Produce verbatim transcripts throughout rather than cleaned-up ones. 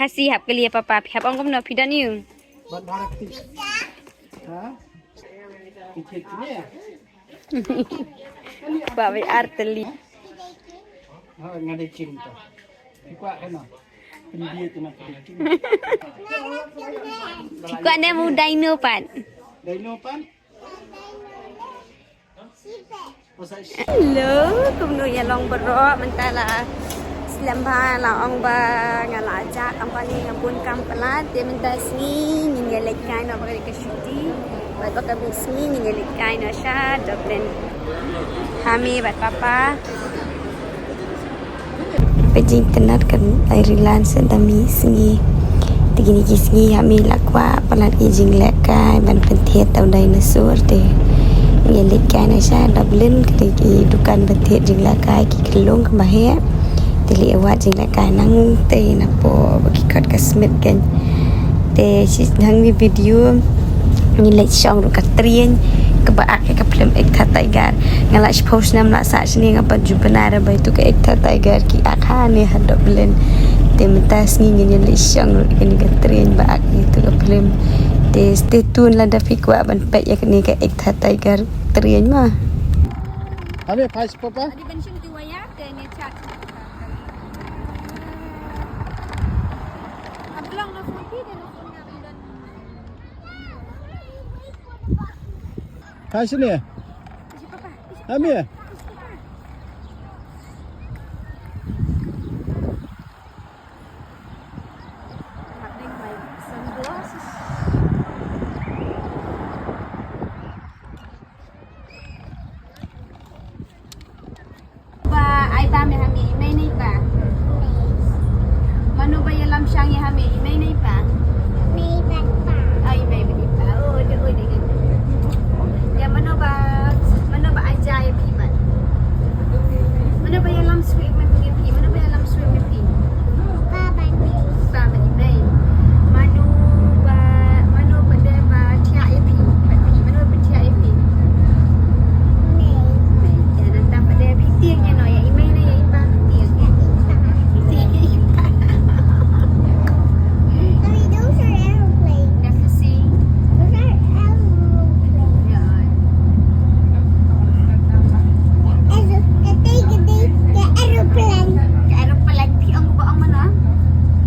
Si hap kali ïa papa, phi hap ong kumno, phi don ïa u? Ban barak ti. Ha? Phi check ni. Ba bai ar teli. Ha, nga dei king to. Phi kwah kano? Pyndia tu na phi dei king. Phi kwah ne mu dino pat? Dino pat? Hello, kumno ïa long baroh, mynta la slem bha, la ong ba nga la jah company, nga bun kam palat, te mynta sngi ngin ïa leit kai noh bad ka Shruti, bad ba ka sngi ngin ïa leit kai noh sha Dublin. Ha me bad papa. Peit jingtynnat kan ai rilan sa da mih sngi. Te kine ki sngi ha me la kwah palat ki jinglehkai ban pynthied tau dinosaur te. Ngi leit kai na sha Dublin, ka dei ki dukan pynthied jinglehkai, ki khyllung kaba heh. Te leit wad jinglehkai nangta napoh ba ki khot ka Smithgate. Te shu nang ni video. Ngi leit shong ruh ka train kaba ak ïa ka film Ek Tha Tiger. Nga la shiphew snem la sah shane, nga pat ju bna re ba itu ka Ek Tha Tiger ki ak ha ne ha Dublin. Te mynta sngi ngin ïa leit shong ruh kane ka train ba ak ïa itu ka film. Te stay tuned, lada phi kwah ban peit ïa kane ka Ek Tha Tiger train ma. Hame phai sha papa. Phai shane. Hame. Ba ai bam ïa ha me, i mei ne i pa? Mano ba ïalam shang ïa ha me, i mei ne i pa? Mei bad pa. Ai, i mei bad i pa. Oh, de, oh, de, de. Ïa mano ba, mano ba ai ja ïa phi bad? Mano ba ïalam sweet ïa phi? Mano ba ïalam sweet ïa phi? Pa bad mei. Pa bad mei. Mano ba, mano ba de ba thiah ïa phi? Bad phi, mano ba thiah ïa phi? Mei. Mei. Ïa nangta pat de phi tieng ïa no, ïa i mei ne ïa i pa phi tieng? Ïa i pa. Phi tieng ïa i pa. Mommy, those are aeroplanes. Never see. Those are aeroplanes. Yeah. Aero-, I think they, the aeroplane. Ka aeroplane, phi ong ba ong mano?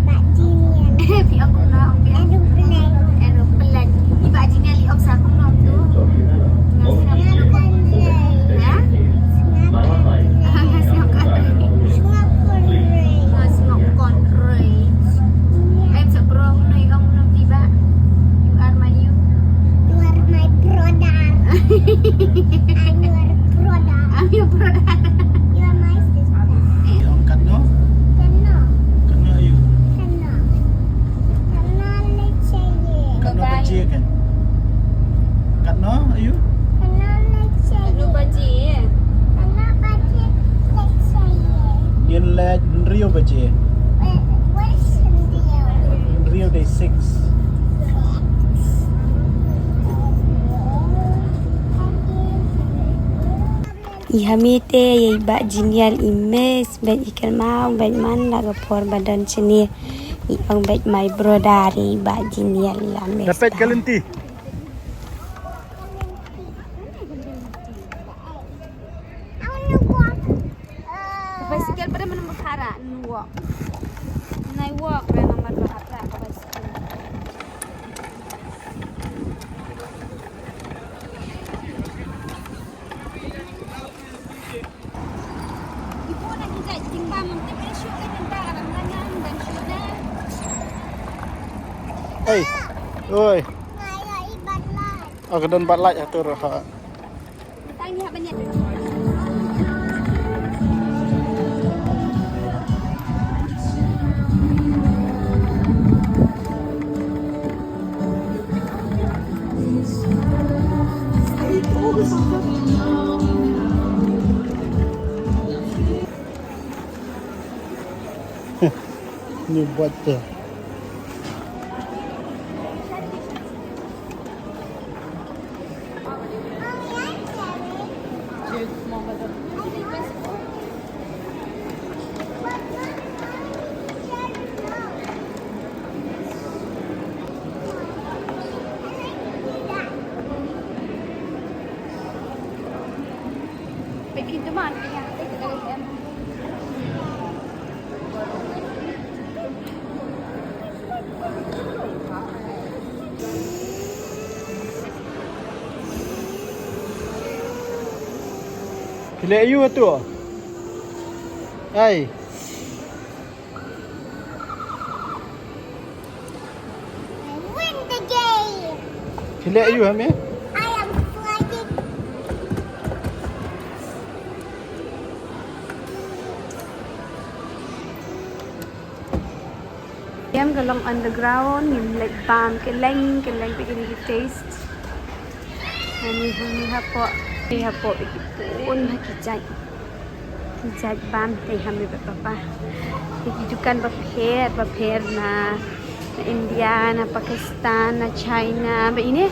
Bah Jinian. Phi ong kumno ong phi? Aeroplane. Aeroplane. I Bah Jinian i ong sa kumno tu? Nga sngap. Sngap kan rei. Ha? Sngap kan rei. Nga sngap kan rei. Nga sngap kan rei. Ai, sa bro, no i ong kumno phi bah? You are my you. You are my brother. I'm your brother. I'm your brother. You are my sister. Eh. Ong katno? Katno? Katno aïu? Katno? Katno leit shaei? Katno baje kan? Katno aïu? Katno leit shaei? Katno baje? Katno baje leit shaei? Ngin leit hynriew baje. Wait, where's hynriew? Hynriew dei six. Six. I ha me te ïa i Bah Jinial i miss bad i kynmaw bad man la ka por ba don shane. I ong bad my brother ïa i Bah Jinial la miss. Dapat ka lynti. Bicycle pada mana mukara nuwak. Nai walk rena matra hatra bicycle. Hey. Oi. Aka don bat light atur ha. Ni buat tu. Phi leh aiu tu? Ai. I win the game. Phi leh aiu ha me? I am flying. Em ka long underground, ngim leh bam, kylleng kylleng phi kin taste. Ani huni hapoh, ni hapoh phi ki pun ha ki jait. Ki jait bam te ha me bad papa. Te ki dukan bapher bapher na, na India, na Pakistan, na China, ba ine.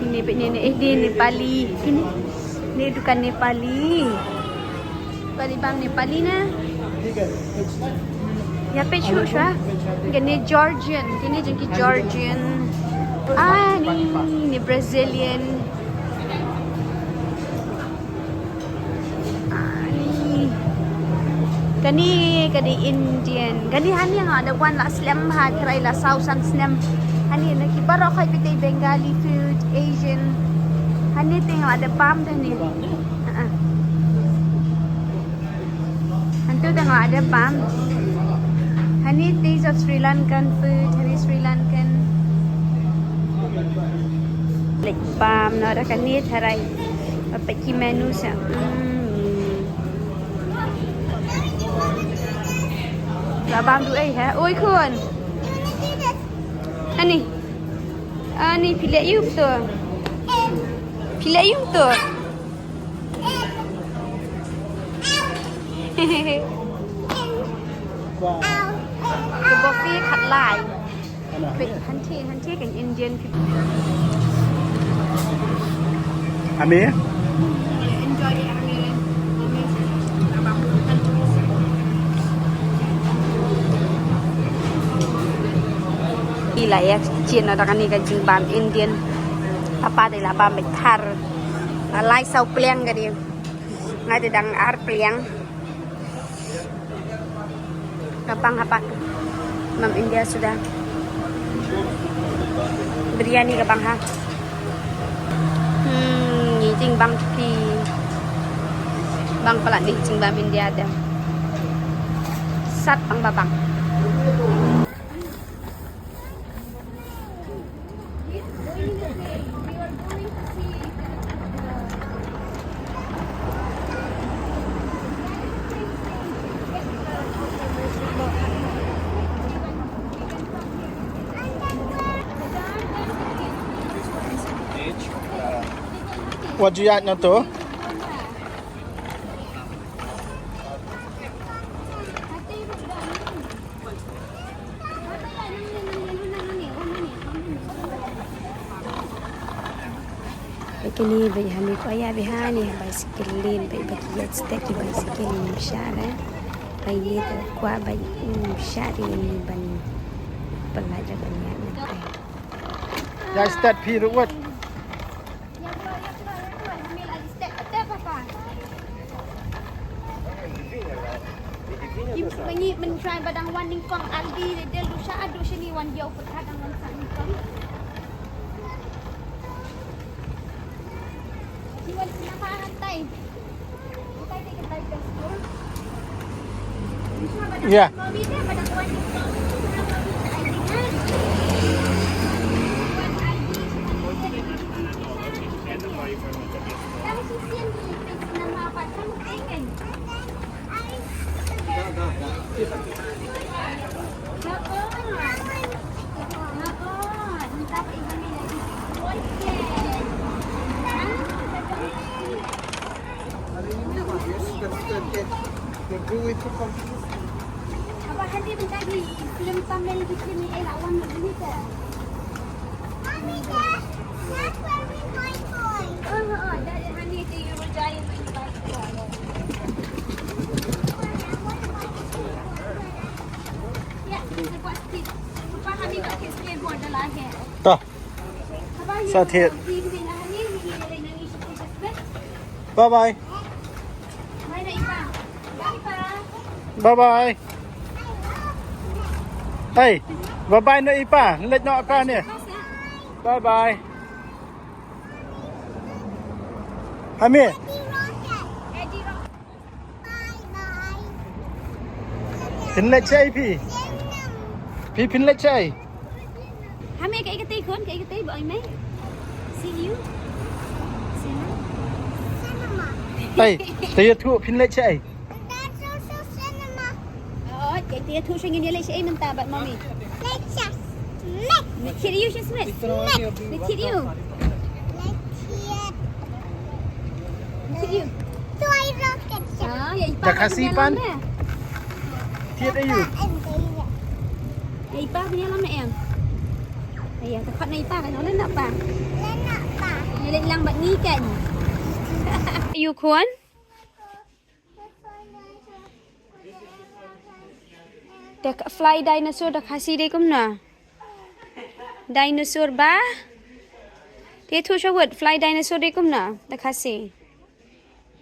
Ine ba ine, ine, eh, ine Nepali. Ine. Ine dukan Nepali. Nepali bam Nepali na. Ya pe chu sha. Kane Georgian, kane jong ki Georgian. Ah, ni, ni Brazilian. Ani. Kane ka dei Indian. Kane hani nga la dep wan la slem ha, trai la saw san snem. Hani na ki baroh khoit beit Bengali food, Asian. Hani te nga la dep bam te hani. Ha. Hantu te nga la dep bam. Hani taste of Sri Lankan food, hani Sri Lankan. Leh bam na da kane trai. Ba peit ki menu sa. Hmm. La bam duh ei ha. Oi khun. Ani. Ani phi leh aiu tu? Phi leh aiu tu? Ka buffet khatlai. Peit, hanti, hanti kan Indian people. Ami? Enjoy it, ami. Ila ya, chin ada kani ka jingbam Indian. Papa te la bam beit thar. La lai saw pliang ka dei. Nga te dang ar pliang. Ka bang hapat. Bam India suda. Biryani ka bang ha. Hmm, ni jingbam phi. Bang palat ni jingbam India da. Sat bang ba bang. What do you add na to? Ba kine ba ïa hani ko ïa ba hani bicycle lane ba ba ki ïa stek ki bicycle ni share. Ba ïa te kwa ba ni share ni ban pynlait da ban ïa ni. Ïa stek phi ruh wat. Ngi, ngi try ba dang wan nyngkong Aldi, de del du sha adu shini wan ïew put ka dang wan sa nyngkong. Ngi wan sna pa han tai. Ngi try te ka tai ka store. Ngi try ba dang wan Aldi, de ba dang wan nyngkong. Ngi try ba dang wan Aldi. Ta. Sa thied. Bye bye. Bye bye. Hey, bye bye noh i pa. Leit noh ka ne. Bye bye. Hami. Phin leit shaei phi? Phi phin leit shaei? Hami, kaei katei khun, kaei katei ba oi mei? See you. See you. Hey, te ïathuh phin leit shaei? Oh, kaei te ïathuh sha ngin ïaleit shaei mynta bad mommy? Leit sha Smith. Leit thied ïa u sha Smith. Leit thied ïa u. Leit thied ïa u. Toy rocket. Ah, ïa i pa. Da Khasi pan. Thied ïa u. Ïa i pa phin ïalam ne em? Ïa, te khot na i pa kan, len na pa. Len na pa. Ïa leit lang bad ngi kan. Ïa u khun. Da Kha-, fly dinosaur da Khasi dei kumno? Dinosaur ba? Te ïathuh sha wut, fly dinosaur dei kumno da Khasi?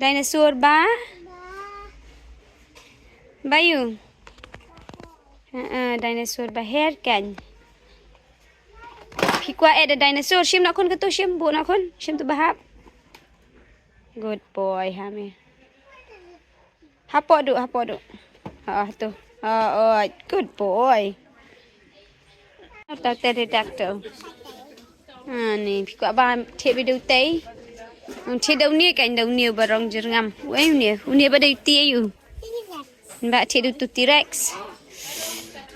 Dinosaur ba? Ba ïu? Uh, uh, dinosaur ba her kan. Phi kwah eh da dinosaur, shim noh khun katu, shim, buh noh khun, shim tu ba hap. Good boy, Hami. Hapoh duh, hapoh duh. Ha, tu. Ha, oh, good boy. Tau pterodactyl. Ha, ni, phi kwah ba thied ba dei u tei. Ong thied da une kan, da une ba rong jyrngam. Wei une, une ba dei u tei ïa u. Ba thied da utu T-Rex.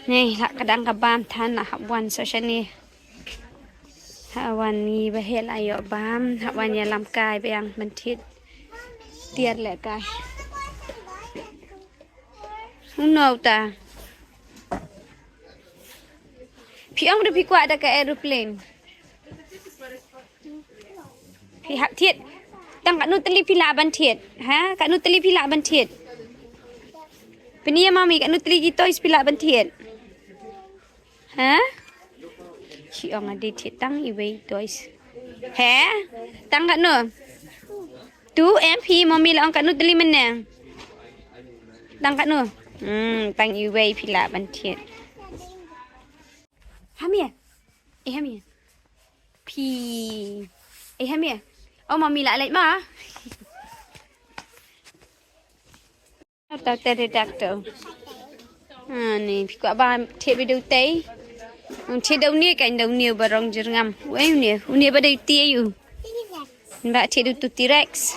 Ni, lah ka dang ka bam than, lah hap wan sa shane. Ha wan ngi ba heh la ïoh bam, ha wan ïalam kai biang ban thied. Tiar leh kai. Uno ta. Phi ong ruh phi kwah da ka aeroplane. Phi hap thied. Tang katno tylli phi lah ban thied? Ha? Katno tylli phi lah ban thied? Pyni ïa mami katno tylli ki toys phi lah ban thied. Ha? Shi ong ade thied tang iwei toys. He? Tang katno? Tu em phi, mami la ong katno tylli mynne? Tang katno? Hmm, tang iwei phi lah ban thied. Hamia. Eh, Hamia. Phi. Eh, Hamia. Oh, mami lah leit ma. Tau pterodactyl. Ha, ni, phi kwah ba thied ba dei u tei. Ong thied da une kan, da une ba rong jyrngam. Wei une, une ba dei u tei ïa u. Ba thied da utu T-Rex.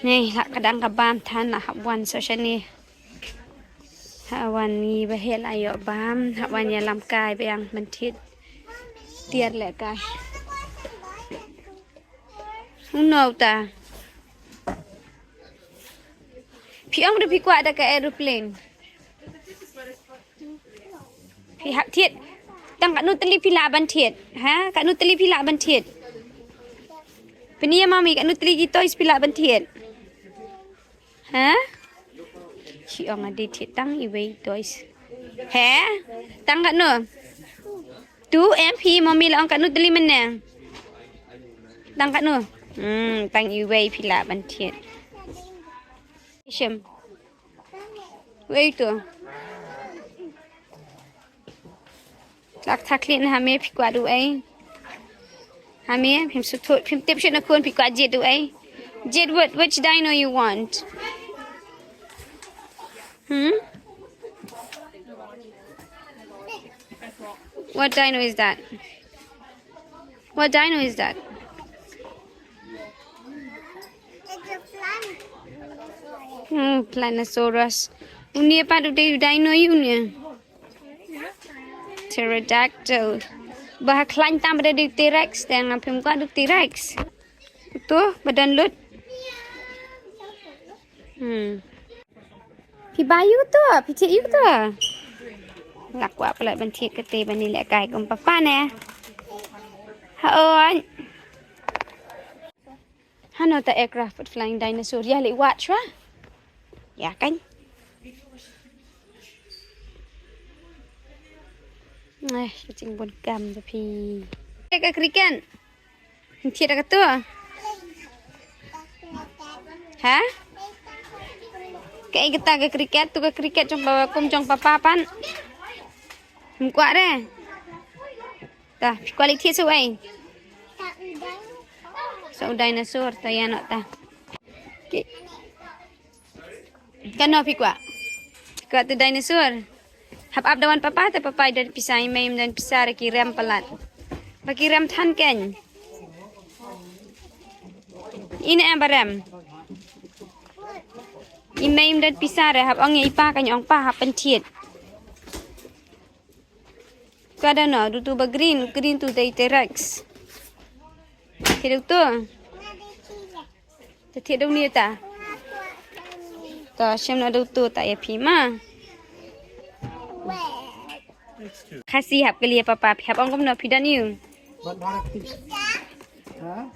Ni, lah ka dang ka bam than, lah hap wan sa shane. Ha wan ngi ba heh la ïoh bam, ha wan ïalam kai biang ban thied. Tiar leh kai. Uno ta. Phi ong ruh phi kwah da ka aeroplane. Phi hap thied. Tang katno tylli phi lah ban thied? Ha? Katno tylli phi lah ban thied? Pyni ïa mami katno tylli ki toys phi lah ban thied? Ha? Shi ong ade thied tang iwei toys. He? Tang katno? Tu em phi, mami la ong katno tylli mynne? Tang katno? Hmm, tang iwei phi lah ban thied. Shem. Wei tu. Lak thak lin ha me phi kwah du ei. Ha me phim sutut, phim tip shit na khun phi kwah jied du ei. Jied what, which dino you want? Hmm? What dino is that? What dino is that? Hmm, Planosaurus. Une pat u dei u dino ïa une. Pterodactyl. Ba ha khlaiñ tam ba dei u T-Rex, te nga phim kwah du T-Rex. Tu, ba don lut. Hmm. Phi bai ïa u to, phi thied ïa u to. La kwah palat ban thied kata ban ïalehkai kum papa ne. Ha oi. Hano ta aircraft bad flying dinosaur, ïa leh wad shuwa. Ïa kan. Eh, ka jingbun kam da phi. Eh, ka cricket. Thied da kato. Ha? Kaei kata ka cricket, tu ka cricket jong papa, kum jong papa pat. Ym kwah re. Ta, phi kwah leit thied sa uei? Sa u dinosaur, ta ïa noh ta. Okey. Kano phi kwah? Phi kwah tu dinosaur? Hap ap da wan papa, te papa i don pisa, i mei im don pisa, re ki rem palat. Ba ki rem than kein. Ine em ba rem. I mei im don pisa re, hap ong ïa i pa, kan ong pa, hap pynthied. Ka da no, du tu ba green, green tu dei T-Rex. Thied du tu. Te thied du ni ta. Ta shem na du tu ta ïa phi ma. Khasi hap kylli ïa papa, phi hap ong kumno phi don ïa u. Bat barak ti. Ha?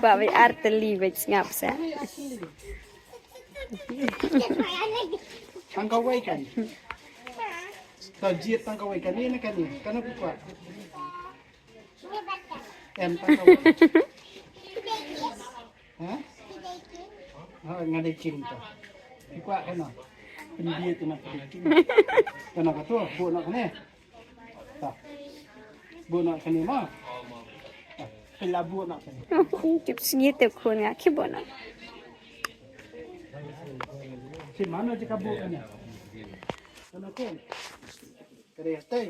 Ba bai arteli bai sngap sa. Tang kawei kan. Tang jiet tang kawei kan ni kan ni. Kan aku kuat. Em tang kawei. Ha? Ha, nga dei king to. Pi kwah kano? Pynbeit na ka dei king. Kano ka to? Buh na kane. Ta. Buh na kane ma. Ta. Pynla buh na kane. Tip sngi te khun nga ki buh na. Si mano je ka buh kane? Kano ko? Kare te.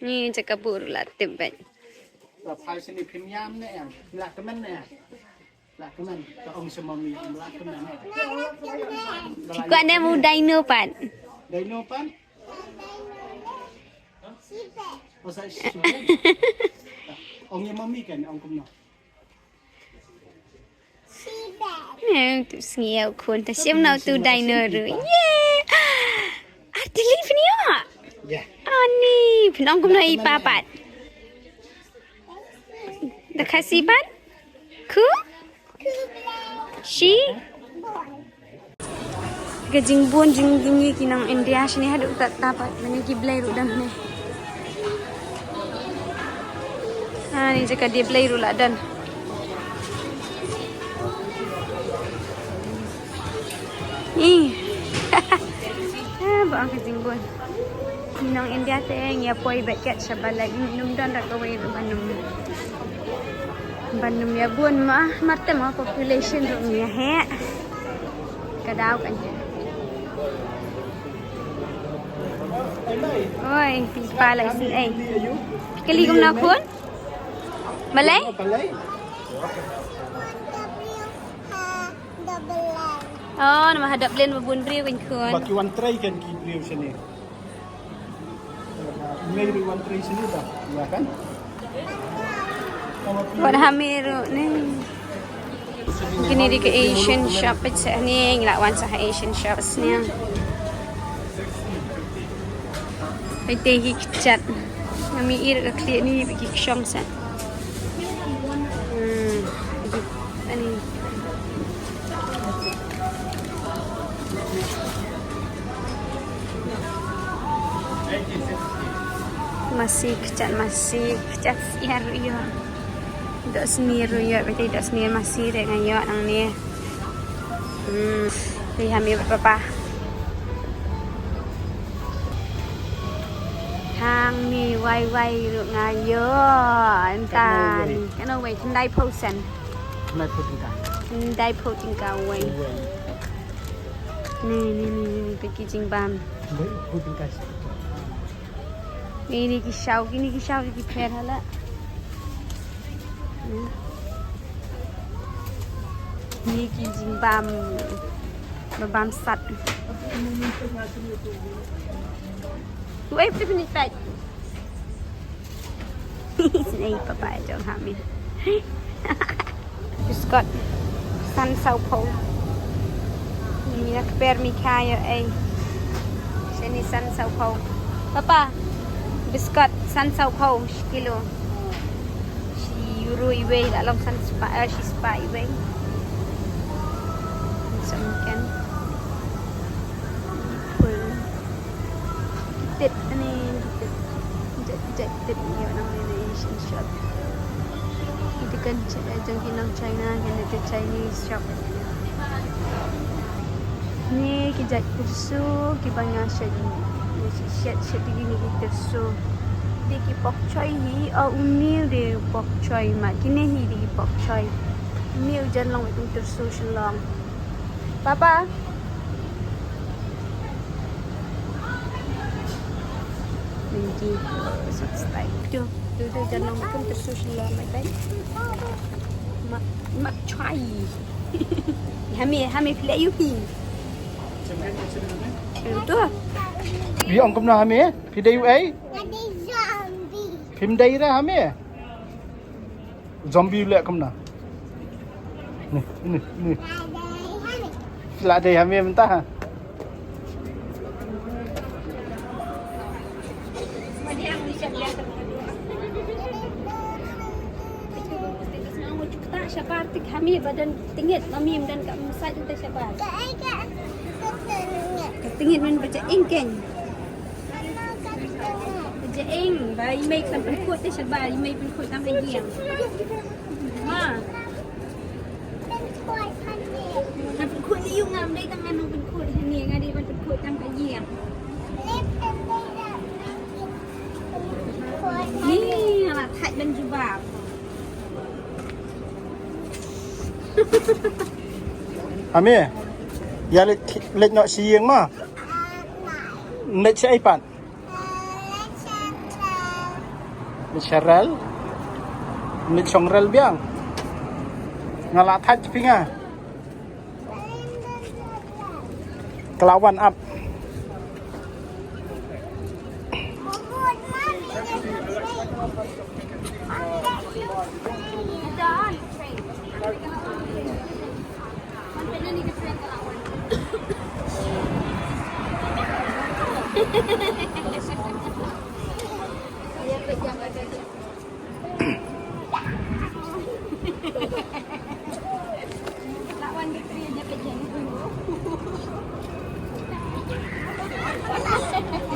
Ni jaka buru la tip bad. La phai sini phim ïam ne em. La kmen ne em. La kmen. Ka ong sa mami la kmen ne em. Ki kwah ne mu dino pat. Dino pat. Masa sibuk. Ong ïa mami kan ong kumno. Eh, tu sngi ïa u khun ta shem na u tu dino ruh. Ye. Arteli phin ïoh. Ya. Ani, phin ong kumno i pa pat. Da Khasi pat. Khu? Shi? Ka jingbun jingjingi ki nong India shini haduh tat tapat mane ki blei ruh dang ne. Ha ni jaka dia blei ruh la dang. Ih. Ha ba ka jingbun. Ki nong India te ngi ïa poi bad kat sha ba lait, ym don da kawei ruh ban ym, ban ym ïa bun ma, mar te ma population ruh ngi ïa heh. Ka daw kan. Oi, phi pa lai sin ei. Kali kumno khun? Balei? Oh, namar hadap len ba bun briew kan khun. Ba ki wan trei kan ki briew shane. Mei ruh wan trei shane ba. Ya kan? Wan ha mei ruh ne. Kini dei ka Asian shop peit sa ne, ngi la wan sa ha Asian shop sniang. Peit te ki kjat. Ngam ïohi ruh ka khlieh ni ba ki kshong sa. Hmm. Ani. Masi kjat, masi kjat ïa ruh ïoh. Doh snier ruh ïoh, bete doh snier masi re nga ïoh nangne. Hmm, te ha mei bad papa. Hangne wai wai ruh nga ïoh. Ntan. Kano wei, khyndai phew sen. Khyndai phew tyngka. Khyndai phew tyngka wei. Ni, ni, ni, ni, ni, ki jingbam. Khyndai phew tyngka. Ni, ni ki shaw, kini ki shaw ki pher hala. Hmm. Ni ki jingbam. Ba bam sat. Wei phi ni peit. Snei papa jong ha mei. Biskot san saw phew. Ni na kper mi khayo ei. Shani san saw phew. Papa, biskot san saw phew shi kilo. Shi euro iwei la long san spah, eh, shi spah iwei. Sa mungkin. Full. Tit ani, tit. Jait, jait tit ni, orang ni, ni Asian shop. Ito kan Ch-, eh, jong ki nong China, kan ito Chinese shop. Ni ki jait tyrso, kiba nga shet, shet, shet, shet, ki ni ki tyrso. Dei ki pok choi hi, oh, uni u dei pok choi ma, kine hi dei ki pok choi. Uni u jan long ito tyrso shen long. Papa? Minti, uh, sut stai. Tu, tu, tu, jan long ito tyrso shen long, mai tai. Ma, ma choi. Hami, hami phi la ïohi. Ïohi tu. Ïohi ong kumno hami? Phi dei u ei? Phim dei ra hami? Zombie leh kumno? Ni, ni, ni. Phi la dei hami mynta ha. Shabar tik hami ba don tyngit, mami ym don ka message te shabar. Ka tyngit man ba ja ing keiñ. Ba ja ing, ba i mei khlem pynkhuid te shabar, i mei pynkhuid tang ka ïing. Ma. Nga pynkhuid ïa u, ngam dei tang nga nang pynkhuid hangne, nga dei ban pynkhuid tang ka ïing. Ni nga la thait ban jubab. Hami, ïa leit, leit noh sha ïing ma. Leit sha ei pat? Leit sha rel. Leit shong rel biang. Nga la thait phi nga. Ka la wan ap.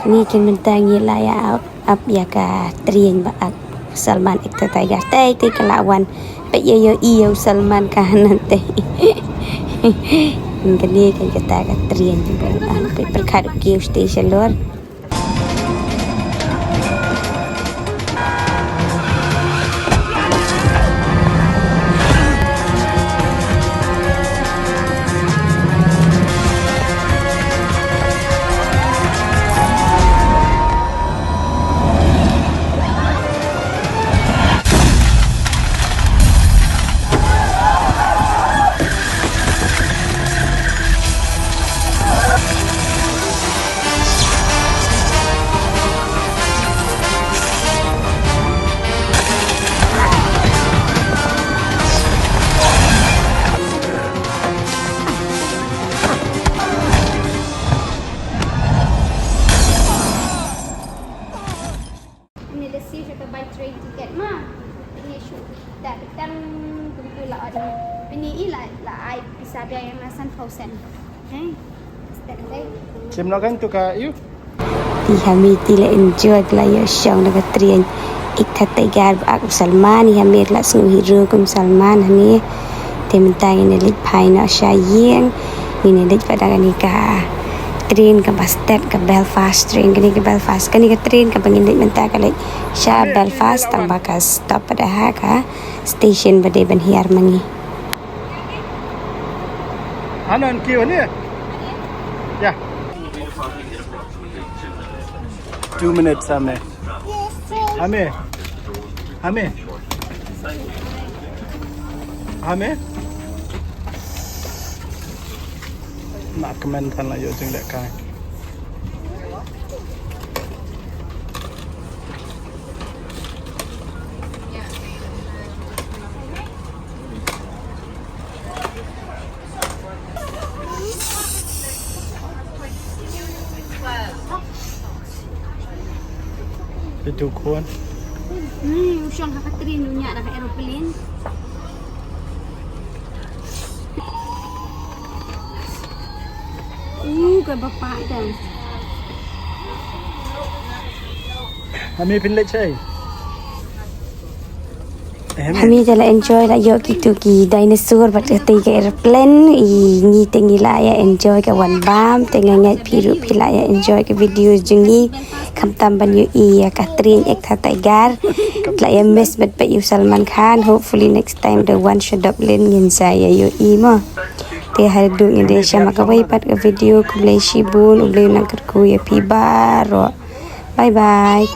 Ni kin mynta ngi la ïa ap, ap ïa ka train ba ak Salman ek ta tiger. Tei tei ka la wan. Peit ïa ïohi ïa u Salman Khan nangtei. Kane kan kata ka train ba peit pyrkhat u kiew station lor. Ine lehse shu ka buy train ticket ma. Ine shu da tang kumtu la ot. Ine i la, la ai pisa biang ïa nga san thousand. Hei. Step dei. Chim no kan tu ka ïu. Te ha mi te la enjoy, la ïoh shong na ka train. Ek ta tiger ba ak u Salman, ha mi la sngew hero kum Salman hangne. Te mynta ngin leit phai noh sha ïing. Ngin leit pat da kane ka train kaba stet, ka Belfast train, kane ka Belfast, kane ka train kaba ngin leit mynta ka leit sha Belfast, tang ba ka stop pat da ha ka station ba dei ban hiar ma ngi. Anan kiew ne? Ya. Two minutes, Ame. Ame. Ame. Ame. Nak kmen kan la ïoh jinglehkai. Itu khun. Hmm, u shong ha ka train, u ñiah ha ka aeroplane. Uh, ka bapa dah. Hami pynleit shai. Hami te la enjoy la ïoh kitu ki dinosaur bad kata ka aeroplane. I ngi te ngi la ïa enjoy ka wan bam te nga ngeit phi ruh phi la ïa enjoy ka video jong ngi. Khamtam ban ïohi ïa ka train ek tha tiger. La ïa miss bad ba ïa u Salman Khan. Hopefully next time the one shadop lin ngin sa ïa ïohi mo. Te haduh ngin ïa shah ma kawei pat ka video. Khublei shibun, U Blei un nang kyrkhu ïa phi baroh. Bye bye.